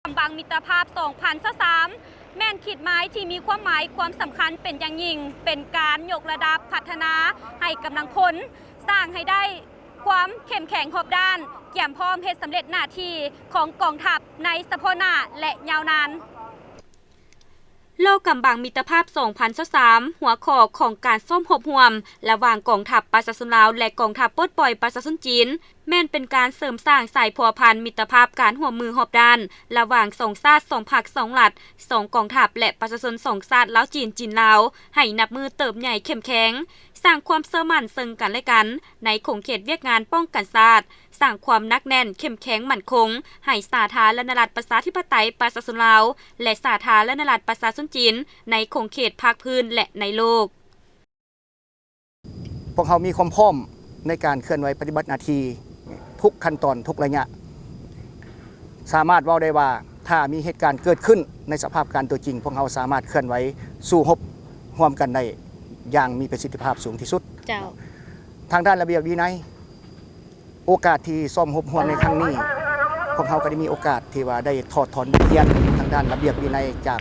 ກຳບັງມິດຕະພາບສອງພັນຊາວສາມ ແມ່ນຂີດໝາຍທີ່ມີຄວາມໝາຍຄວາມສຳຄັນເປັນຢ່າງຍິ່ງ, ເປັນການຍົກລະດັບພັດທະນາໃຫ້ກຳລັງພົນ, ສ້າງໃຫ້ໄດ້ຄວາມເຂັ້ມແຂງຮອບດ້ານ, ກຽມພ້ອມເຮັດສຳເລັດໜ້າທີ່ຂອງກອງທັບໃນສະເພາະໜ້າ ແລະ ຍາວນານ. ໂລກຳບັງມິດຕະພາບສອງພັນຊາວສາມ ຫົວຂໍ້ຂອງການຊ້ອມຮົບຮ່ວມລະຫວ່າງກອງທັບປະຊາຊົນລາວ ແລະ ກອງທັບປົດປ່ອຍປະຊາຊົນຈີນ ແມ່ນເປັນການເສີມສ້າງສາຍພົວພັນມິດຕະພາບການຮ່ວມມືຮອບດ້ານ ລະຫວ່າງສອງຊາດ, ສອງພັກ, ສອງລັດ, ສອງກອງທັບ ແລະ ປະຊາຊົນສອງຊາດ ລາວຈີນ, ຈີນລາວ ໃຫ້ນັບມື້ເຕີບໃຫຍ່ເຂັ້ມແຂງ, ສ້າງຄວາມເຊື່ອໝັ້ນເຊິ່ງກັນ ແລະ ກັນ ໃນຂົງເຂດວຽກງານປ້ອງກັນຊາດ, ສ້າງຄວາມໜັກແໜ້ນເຂັ້ມແຂງໝັ້ນຄົງໃຫ້ສາທາລະນະລັດປະຊາທິປະໄຕປະຊາຊົນລາວ ແລະ ສາທາລະນະລັດປະຊາຊົນຈີນ ໃນຂົງເຂດພາກພື້ນ ແລະ ໃນໂລກ. ພວກເຮົາມີຄວາມພ້ອມໃນການເຄື່ອນໄຫວປະຕິບັດໜ້າທີ່ທຸກຂັ້ນຕອນ, ທຸກໄລຍະ. ສາມາດເວົ້າໄດ້ວ່າ ຖ້າມີເຫດການເກີດຂຶ້ນໃນສະພາບການຕົວຈິງ, ພວກເຮົາສາມາດເຄື່ອນໄຫວສູ້ຮົບຮ່ວມກັນໄດ້ຢ່າງມີປະສິດທິພາບສູງທີ່ສຸດ. ເຈົ້າ. ທາງດ້ານລະບຽບວິໄນ, ໂອກາດທີ່ຊ້ອມຮົບຮ່ວມໃນຄັ້ງນີ້, ພວກເຮົາກໍໄດ້ມີໂອກາດທີ່ວ່າໄດ້ຖອດຖອນບົດຮຽນທາງດ້ານລະບຽບວິໄນຈາກ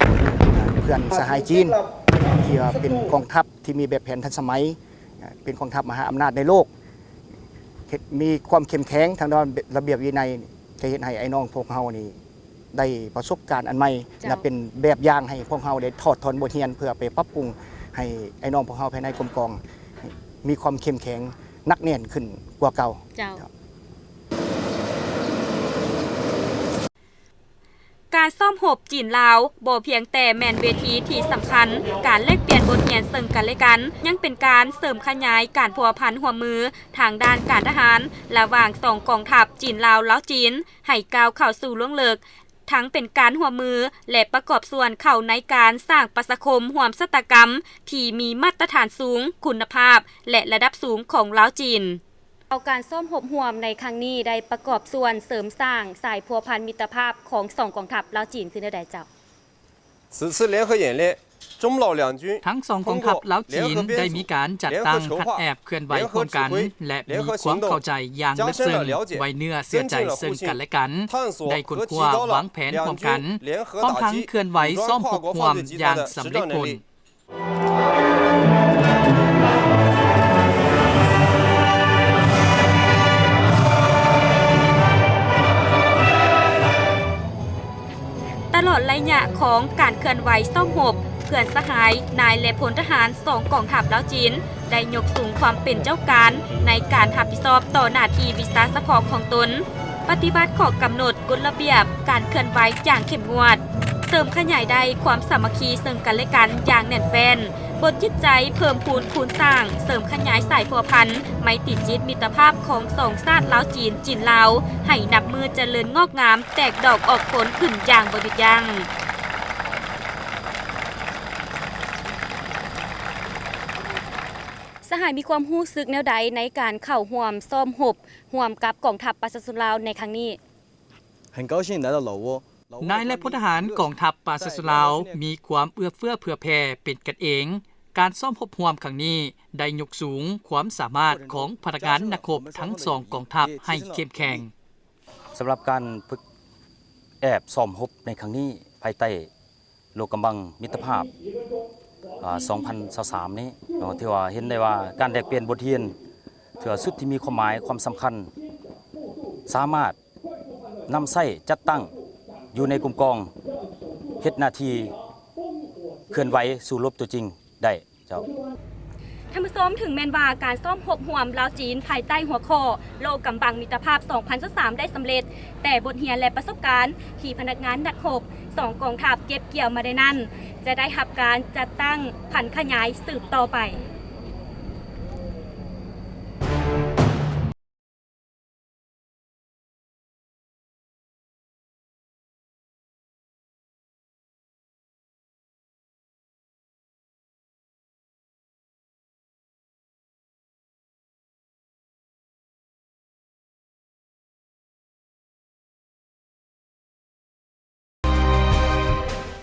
ເພື່ອນສະຫາຍຈີນ ທີ່ວ່າເປັນກອງທັບທີ່ມີແບບແຜນທັນສະໄໝ, ເປັນກອງທັບມະຫາອຳນາດໃນໂລກ, ເຮັດ ມີຄວາມເຂັ້ມແຂງທາງດ້ານລະບຽບວິໄນ, ຈະເຮັດໃຫ້ອ້າຍນ້ອງພວກເຮົານີ້ ໄດ້ປະສົບການອັນໃໝ່ ເຈົ້າ ແລະ ເປັນແບບຢ່າງໃຫ້ພວກເຮົາໄດ້ຖອດຖອນບົດຮຽນ ເພື່ອໄປປັບປຸງໃຫ້ອ້າຍນ້ອງພວກເຮົາພາຍໃນກົມກອງມີຄວາມເຂັ້ມແຂງໜັກແໜ້ນຂຶ້ນກວ່າເກົ່າ. ເຈົ້າ. ການຊ້ອມຮົບຈີນລາວບໍ່ພຽງແຕ່ແມ່ນເວທີທີ່ສຳຄັນ, ການແລກປ່ຽນບົດຮຽນເຊິ່ງກັນ ແລະ ກັນ ຍັງເປັນການເສີມຂະຫຍາຍການພົວພັນຮ່ວມມືທາງດ້ານການທະຫານລະຫວ່າງສອງກອງທັບຈີນລາວ, ລາວ-ຈີນ ໃຫ້ກ້າວເຂົ້າສູ່ລວງເລິກ, ທັງເປັນການຮ່ວມມື ແລະ ປະກອບສ່ວນເຂົ້າໃນການສ້າງປະຊາຄົມຮ່ວມຊະຕາກຳທີ່ມີມາດຕະຖານສູງ, ຄຸນນະພາບ ແລະ ລະດັບສູງຂອງລາວ-ຈີນ. ເອົາການຊ້ອມຮົບຮ່ວມໃນຄັ້ງນີ້ໄດ້ປະກອບສ່ວນເສີມສ້າງສາຍພົວພັນມິດຕະພາບຂອງສອງກອງທັບລາວ-ຈີນຄືແນວໃດເຈົ້າ? 此次联合演练 ທັງສອງກອງທັບລາວ-ຈີນໄດ້ມີການຈັດຕັ້ງຄັດແອບເຄື່ອນໄຫວຮ່ວມກັນ ແລະ ມີຄວາມເຂົ້າໃຈຢ່າງເລິກເຊິ່ງ, ໄວ້ເນື້ອເຊື່ອໃຈເຊິ່ງກັນ ແລະ ກັນ, ໄດ້ຄົ້ນຄວ້າວາງແຜນຮ່ວມກັນ, ພ້ອມທັງເຄື່ອນໄຫວຊ້ອມຮົບຮ່ວມຢ່າງສຳເລັດຜົນ. ຕະຫຼອດໄລຍະຂອງການເຄື່ອນໄຫວຊ້ອມຮົບ, ເພື່ອນສະຫາຍ, ນາຍ ແລະ ພົນທະຫານສອງກອງທັບລາວ-ຈີນ ໄດ້ຍົກສູງຄວາມເປັນເຈົ້າການໃນການຮັບຜິດຊອບຕໍ່ໜ້າທີ່ວິຊາສະເພາະຂອງຕົນ, ປະຕິບັດຂໍ້ກຳນົດ, ກົດລະບຽບການເຄື່ອນໄຫວຢ່າງເຂັ້ມງວດ, ເສີມຂະຫຍາຍໄດ້ຄວາມສາມັກຄີເຊິ່ງກັນ ແລະ ກັນຢ່າງແໜ້ນແຟ້ນ. ບົດຈິດໃຈເພີ່ມພູນຄູນສ້າງ, ເສີມຂະຫຍາຍສາຍພົວພັນ, ໄມຕີຈິດມິດຕະພາບຂອງສອງຊາດລາວ-ຈີນ, ຈີນ-ລາວ ໃຫ້ນັບມື້ຈະເລີນງອກງາມ, ແຕກດອກອອກຜົນຂຶ້ນຢ່າງບໍ່ຢຸດຢັ້ງ. ສະຫາຍມີຄວາມຮູ້ສຶກແນວໃດໃນການເຂົ້າຮ່ວມຊ້ອມຮົບຮ່ວມກັບກອງທັບປະຊາຊົນລາວໃນຄັ້ງນີ້? 很高兴来到老挝。 ນາຍ ແລະ ພົນທະຫານກອງທັບປະຊາຊົນລາວມີຄວາມເອື້ອເຟື້ອເຜື່ອແຜ່ເປັນກັນເອງ. ການຊ້ອມຮົບຮ່ວມຄັ້ງນີ້ໄດ້ຍົກສູງຄວາມສາມາດຂອງພະນັກງານນັກຮົບທັງສອງກອງທັບໃຫ້ເຂັ້ມແຂງ. ສຳລັບການຝຶກແອບຊ້ອມຮົບໃນຄັ້ງນີ້ ພາຍໃຕ້ໂລກກຳບັງມິດຕະພາບ ອາ ສອງພັນຊາວສາມນີ້ເນາະ ຖືວ່າເຫັນໄດ້ວ່າການແລກປ່ຽນບົດຮຽນ ຖືວ່າຊຸດທີ່ມີຄວາມໝາຍຄວາມສຳຄັນ ສາມາດ ນຳໃຊ້ຈັດຕັ້ງຢູ່ໃນກົມກອງ ເຮັດໜ້າທີ່ເຄື່ອນໄຫວສູ້ຮົບຕົວຈິງໄດ້ເຈົ້າ. ທ່ານຜູ້ຊົມ, ເຖິງແມ່ນວ່າການຊ້ອມຮົບຮ່ວມລາວ-ຈີນ ພາຍໃຕ້ຫົວຂໍ້ໂລກກຳບັງມິດຕະພາບສອງພັນຊາວສາມໄດ້ສຳເລັດ, ແຕ່ບົດຮຽນ ແລະ ປະສົບການທີ່ພະນັກງານນັກຮົບສອງກອງທັບເກັບກ່ຽວມາໄດ້ນັ້ນ ຈະໄດ້ຮັບການຈັດຕັ້ງຜັນຂະຫຍາຍສືບຕໍ່ໄປ.